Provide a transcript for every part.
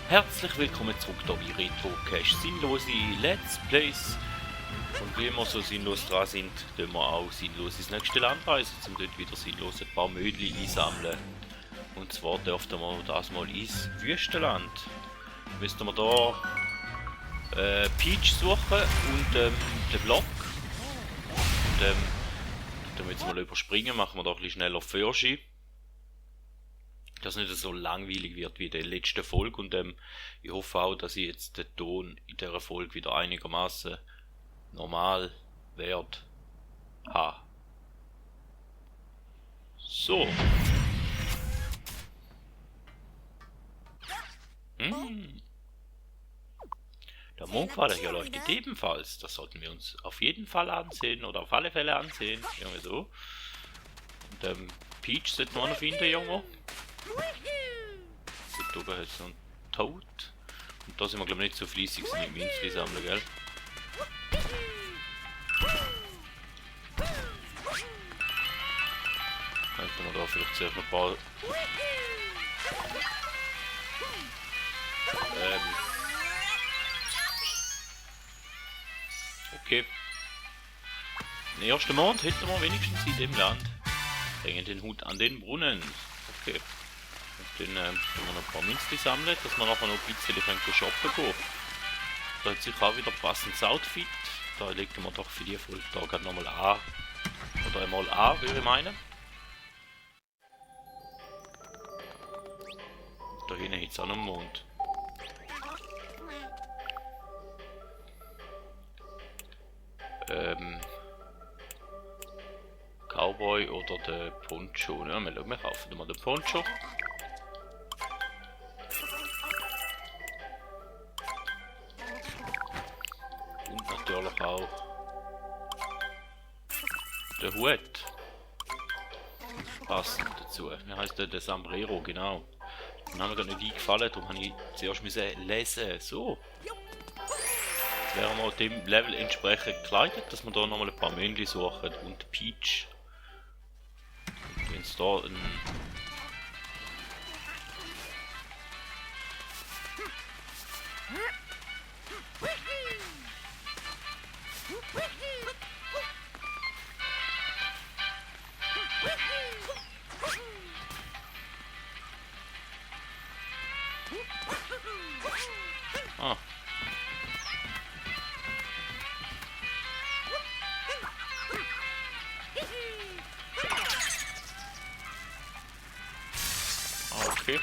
Herzlich willkommen zurück hier bei Retro Cache. Sinnlose Let's Plays. Und wie wir so sinnlos dran sind, tun wir auch sinnlos ins nächste Land reisen, um dort wieder sinnlos ein paar Mödli einsammeln. Und zwar dürften wir das mal ins Wüstenland. Müssten wir da Peach suchen und den Block. Und damit wir jetzt mal überspringen, machen wir da ein bisschen schneller Fürschi. Dass es nicht so langweilig wird wie in der letzten Folge, und ich hoffe auch, dass ich jetzt den Ton in dieser Folge wieder einigermaßen normal werde. So. Der Mondquader hier leuchtet ebenfalls. Das sollten wir uns auf jeden Fall ansehen, oder auf alle Fälle ansehen. Irgendwie so. Und Peach sollten wir auch noch finden, Junge. Dort oben hat es noch einen Toad. Und da sind wir, glaube ich, nicht so fleissig mit Münzli sammeln, gell? Könnten wir da vielleicht zuerst noch ein paar... Okay. Den ersten Mond hätten wir wenigstens in dem Land. Hängen den Hut an den Brunnen. Okay. Und dann können wir noch ein paar Münzli sammeln, dass wir nachher noch ein bisschen shoppen gehen. Da hat sich auch wieder passendes Outfit. Da legen wir doch für die Folge da gerade nochmal an. Oder einmal an, würde ich meinen. Da hinten hat es auch noch einen Mond. Cowboy oder der Poncho. Ja, wir kaufen mal den Poncho. Und natürlich auch der Hut. Passt dazu. Wie heisst der? Der Sombrero, genau. Den haben mir gar nicht eingefallen, darum habe ich zuerst lesen. So. Jetzt wären wir dem Level entsprechend gekleidet, dass wir da nochmal ein paar Männchen suchen und Peach. Und wenn es da ein... Ah. Okay.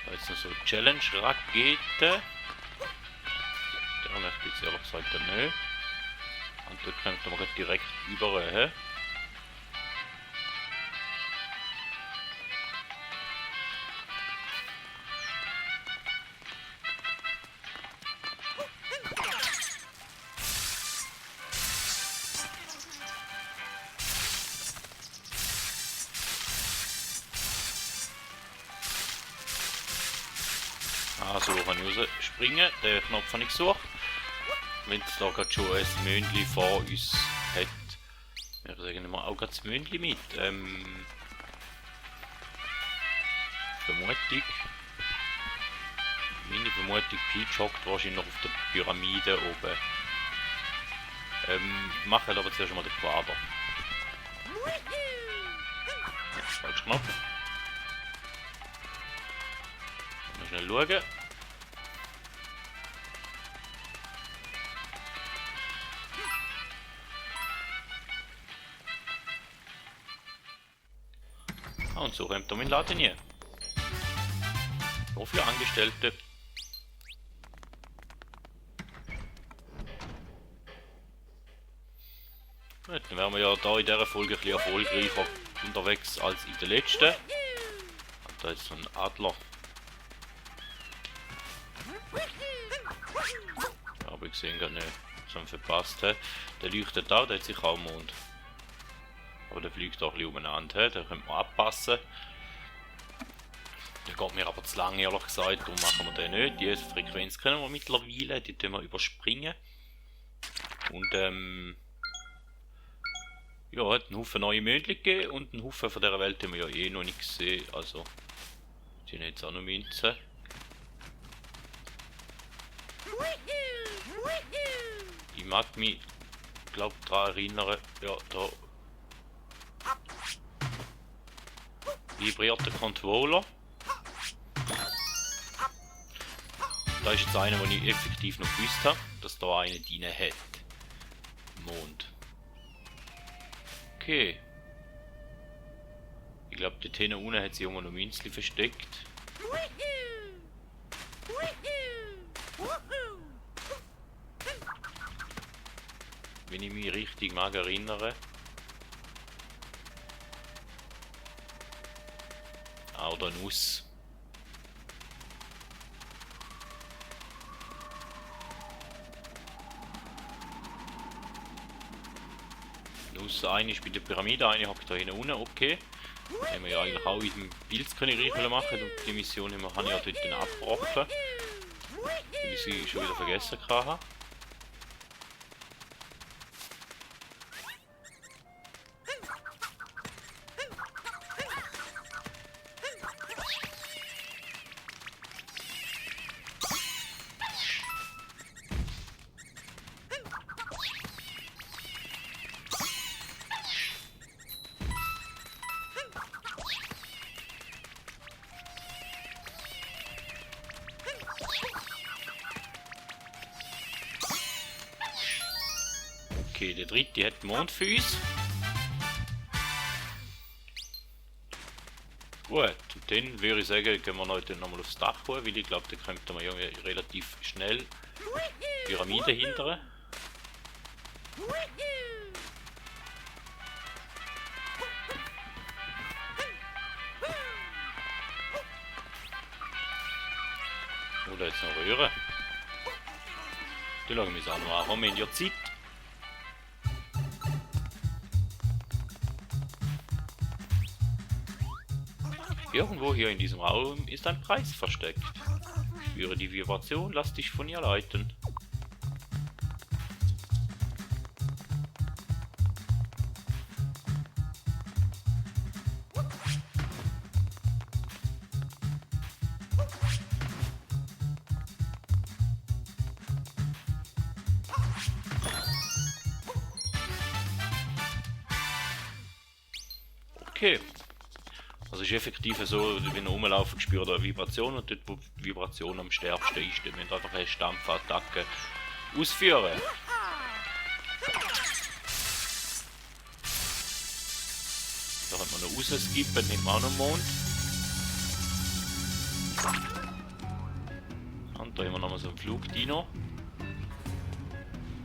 Da ist noch so Challenge-Rakete. Der möchte ich jetzt ehrlich gesagt nicht. Und dort könnte man direkt über. Hä? So kann ich rausspringen, den Knopf habe ich gesucht. Wenn es da gerade schon ein Möndli vor uns hat, wir sagen wir auch gerade das Möndli mit. Vermutung. Meine Vermutung, Peach hockt wahrscheinlich noch auf der Pyramide oben. Machen aber zuerst mal den Quader. Falsch Knopf. Mal schnell schauen. Und so räumt er meinen Laden hier. Nur für Angestellte. Gut, dann wären wir ja da in dieser Folge ein bisschen erfolgreicher unterwegs als in der letzten. Und da ist so ein Adler. Aber ich sehe ihn gar nicht. So verpasst. Der leuchtet auch, der hat sicher auch einen Mond. Aber der fliegt auch ein bisschen umeinander, da könnte man abpassen. Der geht mir aber zu lang, ehrlich gesagt, darum machen wir den nicht. Die Frequenz können wir mittlerweile, die können wir überspringen. Und ja, hat einen Haufen neue Möndchen gegeben und einen Haufen von dieser Welt haben wir ja eh noch nicht gesehen. Also, die haben jetzt auch noch Münzen. Ich mag mich, glaube daran erinnern, ja, da vibriert der Controller. Da ist jetzt einer, den ich effektiv noch gewusst habe, dass da eine drin hat. Mond. Okay. Ich glaube, dort hinten unten hat sie irgendwo noch Münzli versteckt. Wenn ich mich richtig mag erinnere. Ah, oder Nuss. Nuss, eine ist bei der Pyramide, eine hockt da hinten unten, okay. Das haben wir ja eigentlich auch in dem Pilzkönigreich machen und die Mission habe ich ja dort dann abgebrochen. Weil ich sie schon wieder vergessen habe. Okay, der dritte hat Mondfüße. Gut, und dann würde ich sagen, gehen wir heute nochmal aufs Dach hoch, weil ich glaube, da kommt man ja relativ schnell Pyramide hinterher. Oder jetzt noch rühren. Die schauen wir uns auch noch an. Haben wir in der Zeit? Irgendwo hier in diesem Raum ist ein Preis versteckt. Spüre die Vibration, lass dich von ihr leiten. Okay. Also es ist effektiv so, wenn er rumlaufen, spürt er eine Vibration und dort, wo die Vibration am stärksten ist, dann müsst ihr einfach eine Stampfattacke ausführen. Da hat man noch rausgeskippen, dann nehmen wir auch noch einen Mond. Und da haben wir nochmal so einen Flugdino.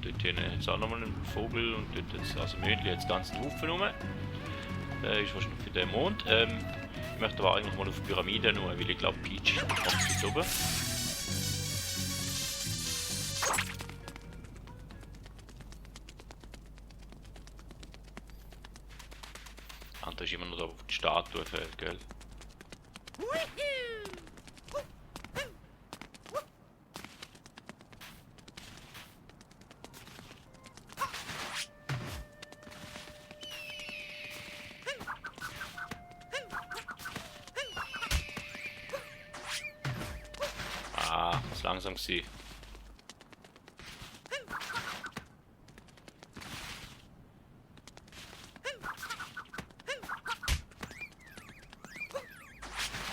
Dort hat es auch nochmal einen Vogel und dort jetzt, also Möndli jetzt ganzen Haufen rum. Ist wahrscheinlich für den Mond. Ich möchte aber eigentlich mal auf die Pyramide nur, weil ich glaube Peach kommt dort oben. Und da ist immer noch da, wo die Statue fällt, gell? Langsam sie.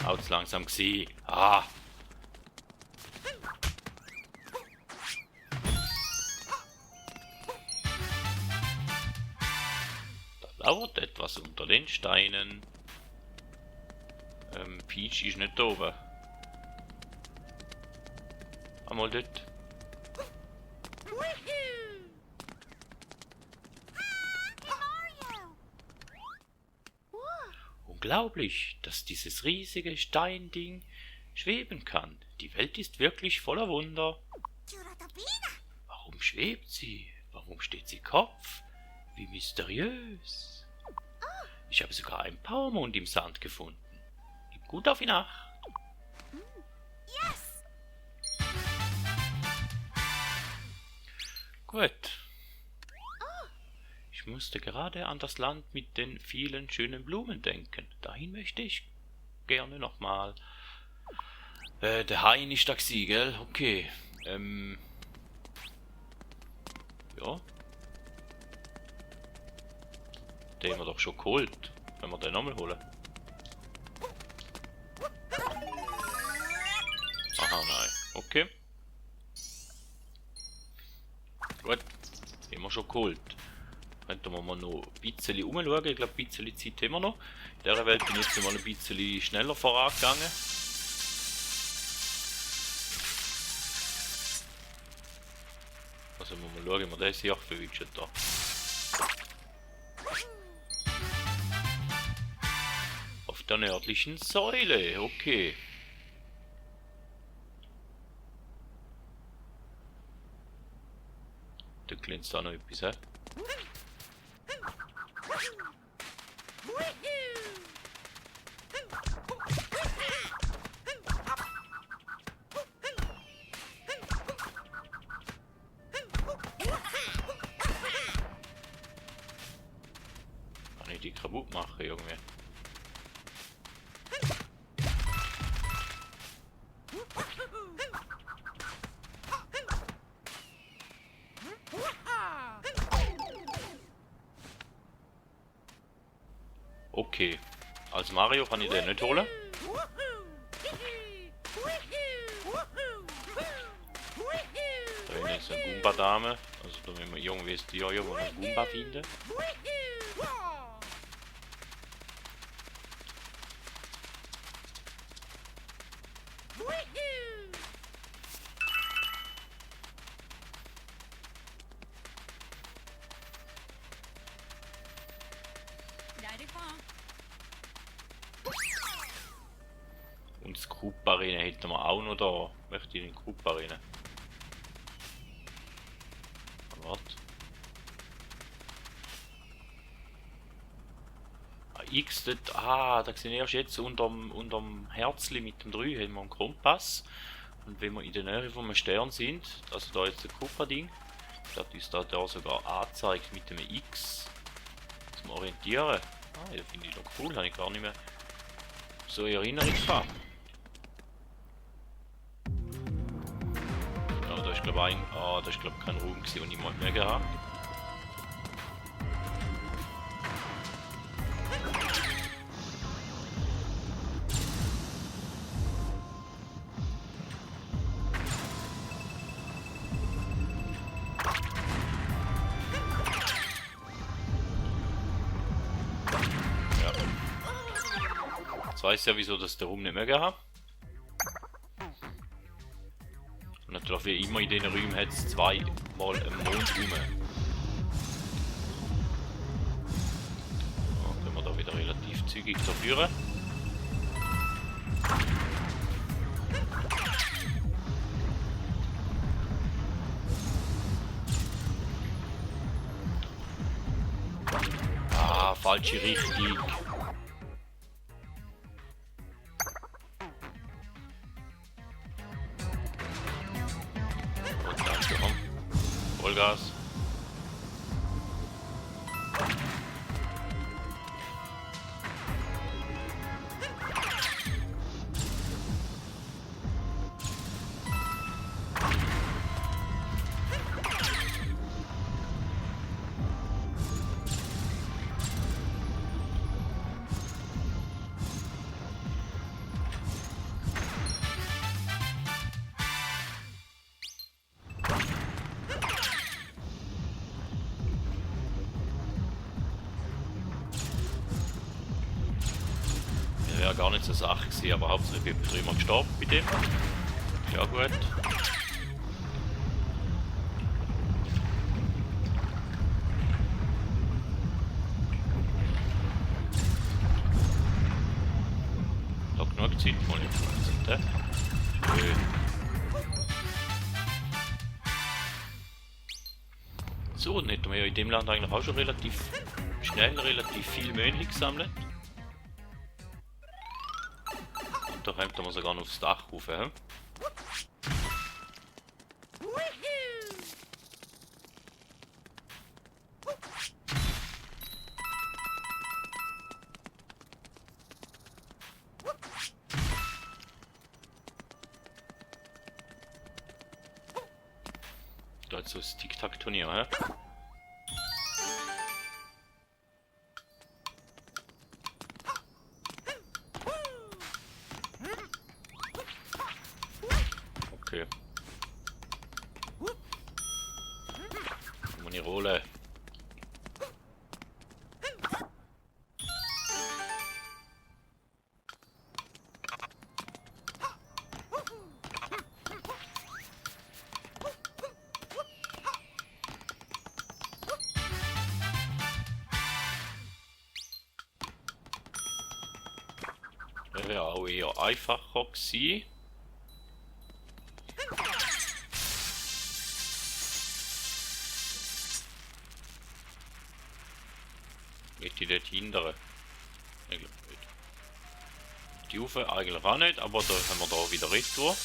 Haut's langsam sie. Ah. Da lauert etwas unter den Steinen. Peach ist nicht da oben. Einmal dort. Unglaublich, dass dieses riesige Steinding schweben kann. Die Welt ist wirklich voller Wunder. Warum schwebt sie? Warum steht sie Kopf? Wie mysteriös. Ich habe sogar einen Powermond im Sand gefunden. Gib gut auf ihn acht. Gut. Ich musste gerade an das Land mit den vielen schönen Blumen denken. Dahin möchte ich gerne nochmal. Der Hain ist da gsi, gell? Okay. Ja. Den haben wir doch schon geholt. Wenn wir den nochmal holen. Aha, nein. Okay. Gut. Haben wir schon geholt. Könnten wir mal noch ein bisschen umschauen. Ich glaube, ein bisschen Zeit haben wir noch. In dieser Welt bin ich jetzt mal ein bisschen schneller vorangegangen. Also muss man schauen, wie man das hier verwünscht da. Auf der nördlichen Säule, okay. Da glänzt da noch etwas, hä? Kann ich die kaputt machen, irgendwie? Okay, als Mario kann ich den nicht holen. Da hinten ist eine Goomba-Dame. Also da müssen wir irgendwie das Tier hier, wo wir einen Goomba finden. Und das Krupp-Arena hätten wir auch noch da. Möchte ich den Krupp-Arena? Warte. X, dort, da sehe ich erst jetzt unterm Herzli mit dem 3 haben wir einen Kompass. Und wenn wir in der Nähe vom Stern sind, also da jetzt ein Kupfer-Ding, das uns da sogar anzeigt mit dem X zum Orientieren. Das finde ich noch cool, habe ich gar nicht mehr so in Erinnerung gehabt. Ja, da ist glaube ich kein Raum gewesen, den ich mal mehr gehabt. Jetzt weiß ich ja, wieso das der Raum nicht mehr gehabt. Und natürlich wie immer in diesen Räumen hat es zweimal einen Mond rum. So, können wir da wieder relativ zügig durchführen. Ah, falsche Richtung. Vollgas. Wäre gar nicht so Sache gewesen, aber hauptsächlich bin ich immer gestorben bei dem. Ja gut. Da genug Zeit mal nicht sind, Nö. So, und hätten wir ja in dem Land eigentlich auch schon relativ schnell relativ viel Möhnchen gesammelt. Da kommt man sogar noch aufs Dach rauf. He? halt so das Tic-Tac-Turnier, hä? Okay. Meine Rolle. Wäre auch eher einfacher gewesen. Geht die dort hindern? Eigentlich nicht. Die Ufe eigentlich auch nicht, aber da haben wir da wieder Retour.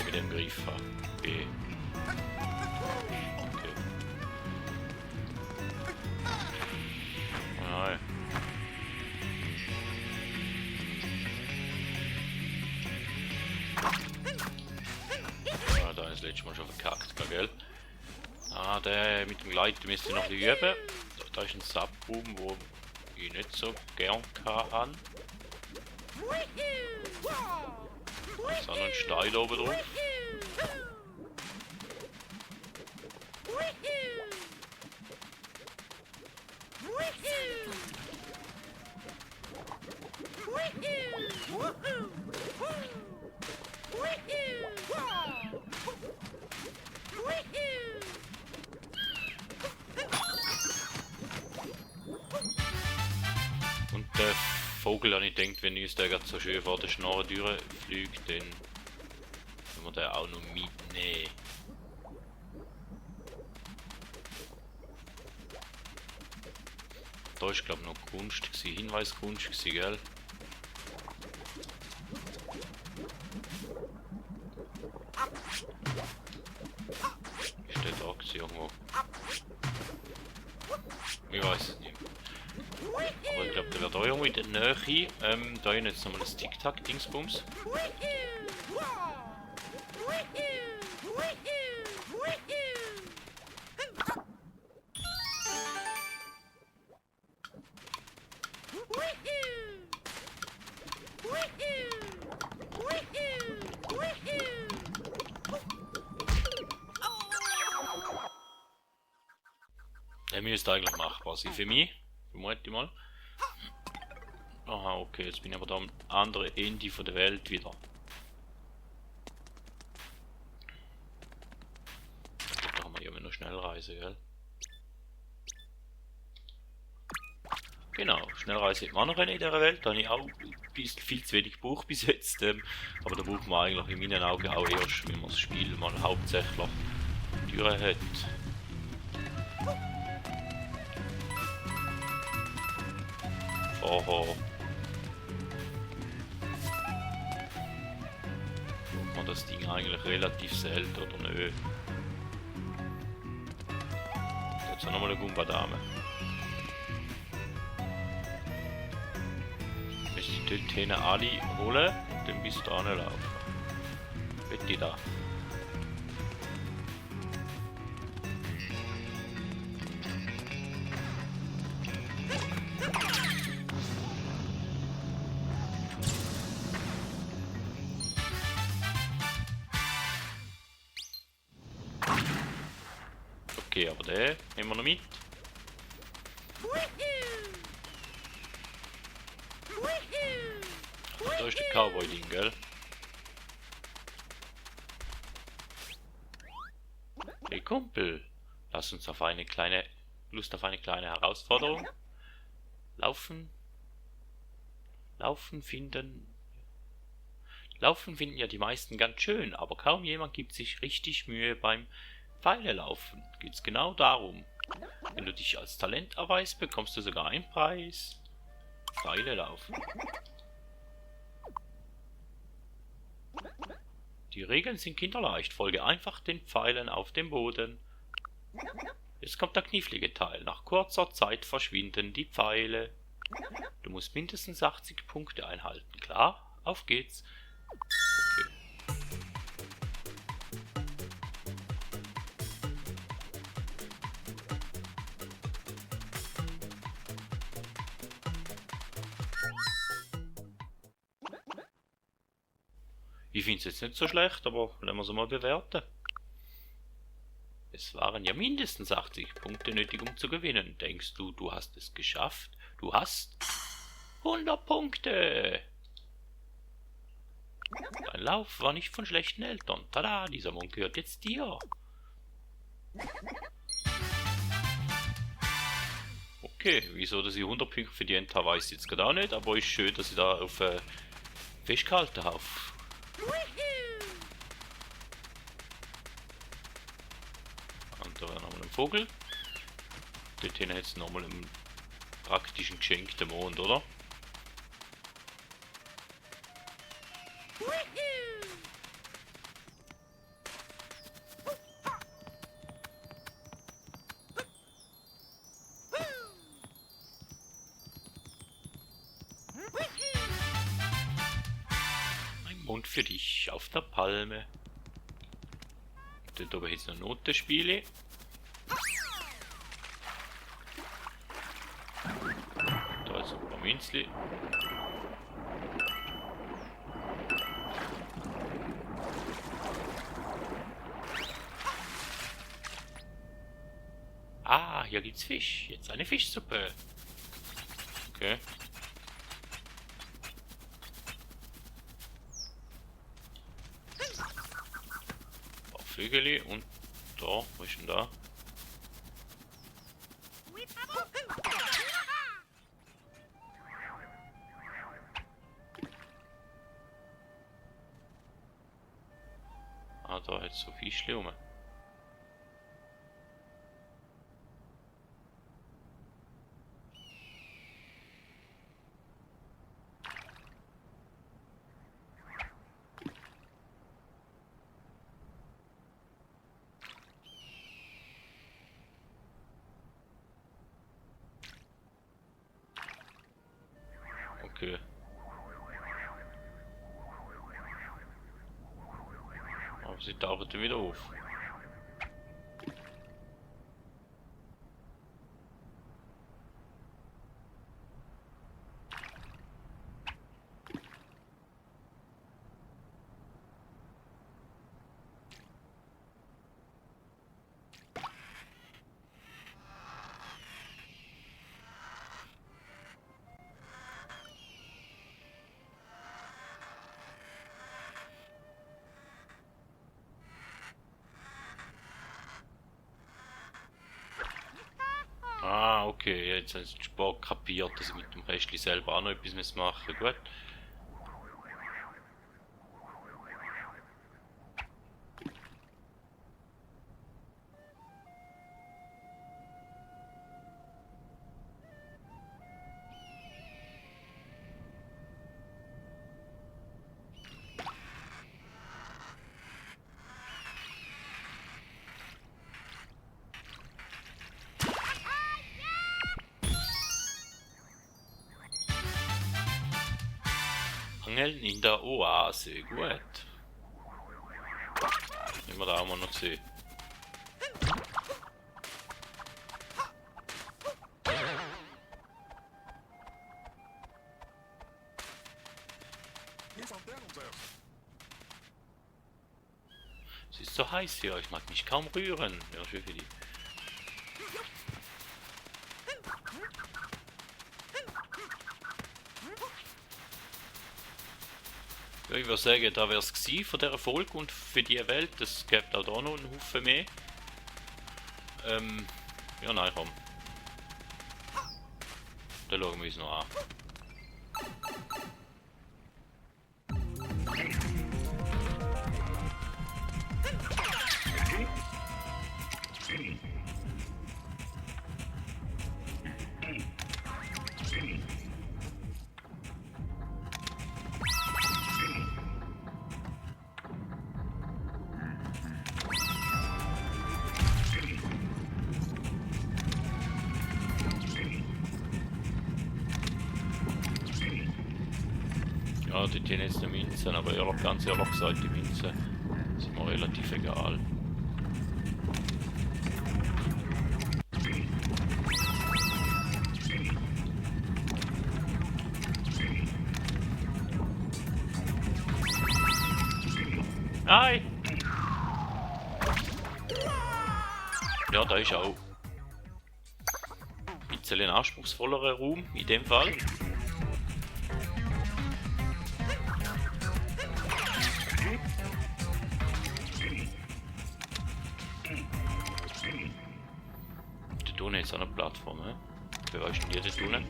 Mit dem Griff. Okay. Okay. Nein. Ja, da ist das letzte Mal schon verkackt, gell? Ah, der mit dem Gleiten müsste ich noch üben. Da ist ein Subroom, wo ich nicht so gern kann. Da ist auch noch ein Steil oben drauf. Und der Vogel, an ich denkt, wenn uns der gerade so schön vor der Schnorre durchfliegt, dann können wir den auch noch mitnehmen. Da ist glaube ich noch Kunst gewesen, Hinweiskunst gewesen, gell? Ist der da gewesen irgendwo? Ich weiß es nicht. Aber ich glaube, der wird auch irgendwo in der Nähe. Da hinten jetzt nochmal das Tic-Tac-Dingsbums. Der müsste eigentlich machbar sein für mich. Vermute ich mal. Aha, okay, jetzt bin ich aber da am anderen Ende von der Welt wieder. Da kann man ja immer noch schnell reisen, gell? Genau, Schnellreise hat man noch in dieser Welt, da habe ich auch viel zu wenig gebraucht bis jetzt. Aber da braucht man eigentlich in meinen Augen auch erst, wenn man das Spiel mal hauptsächlich durch hat. Vorher braucht man das Ding eigentlich relativ selten, oder nicht? Jetzt noch mal eine Gumba-Dame. Dort hinten alle holen und dann bis da laufen. Bitte da. Okay, aber den nehmen wir noch mit. Da ist der Cowboy-Ding, gell? Hey Kumpel, lass uns auf eine kleine Lust auf eine kleine Herausforderung. Laufen finden ja die meisten ganz schön, aber kaum jemand gibt sich richtig Mühe beim Pfeile laufen. Geht's genau darum. Wenn du dich als Talent erweist, bekommst du sogar einen Preis. Pfeile laufen. Die Regeln sind kinderleicht. Folge einfach den Pfeilen auf dem Boden. Jetzt kommt der knifflige Teil. Nach kurzer Zeit verschwinden die Pfeile. Du musst mindestens 80 Punkte einhalten. Klar? Auf geht's. Okay. Ich finde es jetzt nicht so schlecht, aber lassen wir es mal bewerten. Es waren ja mindestens 80 Punkte nötig, um zu gewinnen. Denkst du, du hast es geschafft? Du hast 100 Punkte! Dein Lauf war nicht von schlechten Eltern. Tada, dieser Mond gehört jetzt dir. Okay, wieso dass ich 100 Punkte verdient habe, weiß ich jetzt gerade auch nicht, aber ist schön, dass ich da auf festgehalten habe. Und da wäre nochmal ein Vogel. Dort hinten hat es nochmal einen praktischen geschenkten Mond, oder? Ein Mond für dich auf der Palme. Dort oben jetzt noch Notenspiele. Da ist ein paar Münzli. Ah, hier gibt's Fisch. Jetzt eine Fischsuppe. Okay. Ein paar Vögel und da, wo ist denn da? Ah, da hat so Fischli rum. Okay. Aber sie tauchen wieder auf. Ah, okay, jetzt hat der Sport kapiert, dass ich mit dem Restli selber auch noch etwas machen muss. Gut. Angeln in der Oase, gut. Nehmen wir da auch mal noch sehen. Es ist so heiß hier, ich mag mich kaum rühren. Ja, schön für die. Ja, ich würde sagen, da wäre es gewesen von dieser Folge und für die Welt. Es gibt auch da noch einen Haufen mehr. Ja, nein, komm. Dann schauen wir uns noch an. Ja, die haben jetzt eine Münze, aber ehrlich, ganz ehrlich gesagt, die Münze sind mir relativ egal. Nein! Ja, da ist auch ein bisschen ein anspruchsvollerer Raum in dem Fall. Da unten ist auch eine Plattform, hä? Wie weißt du die da unten?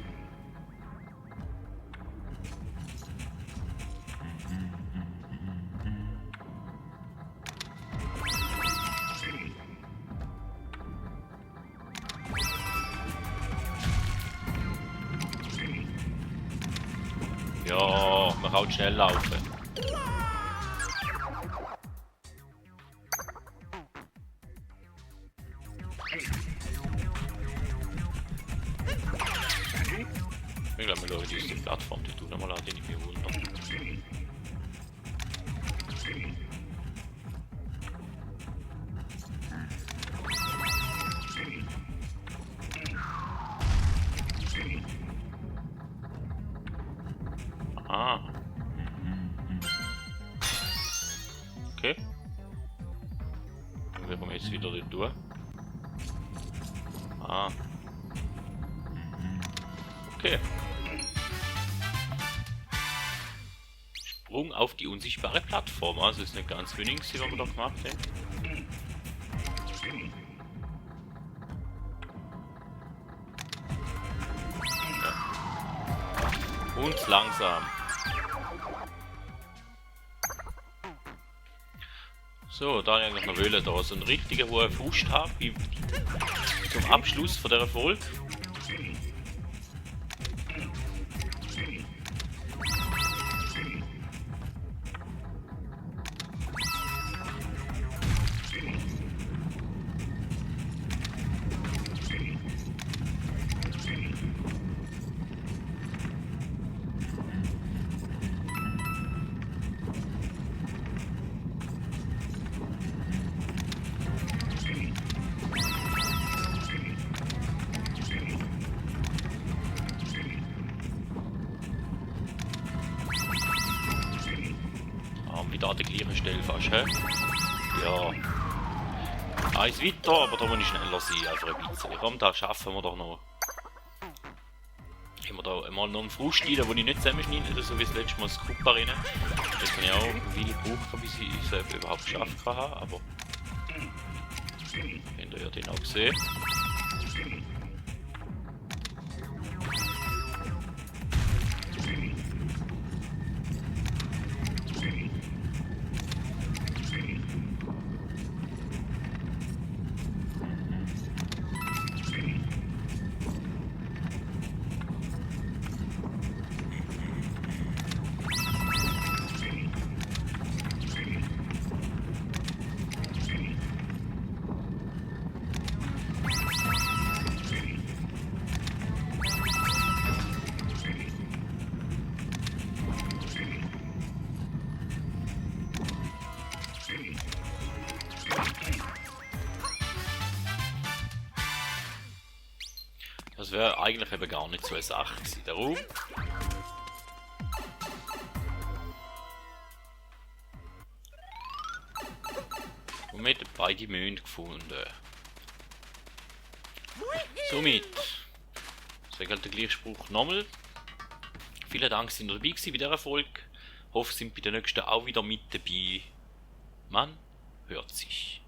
Ja, man kann schnell laufen. Ich glaube, wir schauen uns die Plattform die tun mal an, die ich mir wundere. Ah. Okay. Dann werden wir jetzt wieder dort durch. Ah. Okay. Sprung auf die unsichtbare Plattform. Also ist nicht ganz wenig, was wir da gemacht haben. Ja. Und langsam. So, da habe ich noch wollen, da so einen richtigen hohen Frust haben zum Abschluss von dieser Folge. Wieder an der gleichen Stelle fast, hä? Ja. Eins weiter, aber da muss ich schneller sein, einfach ein bisschen. Komm, da schaffen wir doch noch. Haben wir da mal noch einen Frust rein, den ich nicht zusammenschneide, so wie das letzte Mal das Kuppa rein. Das habe ich auch eine Weile gebraucht, bis ich es überhaupt geschafft habe, aber... Habt ihr ja den auch gesehen. Das wäre eigentlich eben gar nicht so eine Sache gewesen, der Raum. Und wir haben beide Monde gefunden. Somit, das wäre der gleiche Spruch nochmal. Vielen Dank, dass ihr dabei gewesen bei dieser Folge. Hoffe, ihr seid bei der nächsten auch wieder mit dabei. Man hört sich.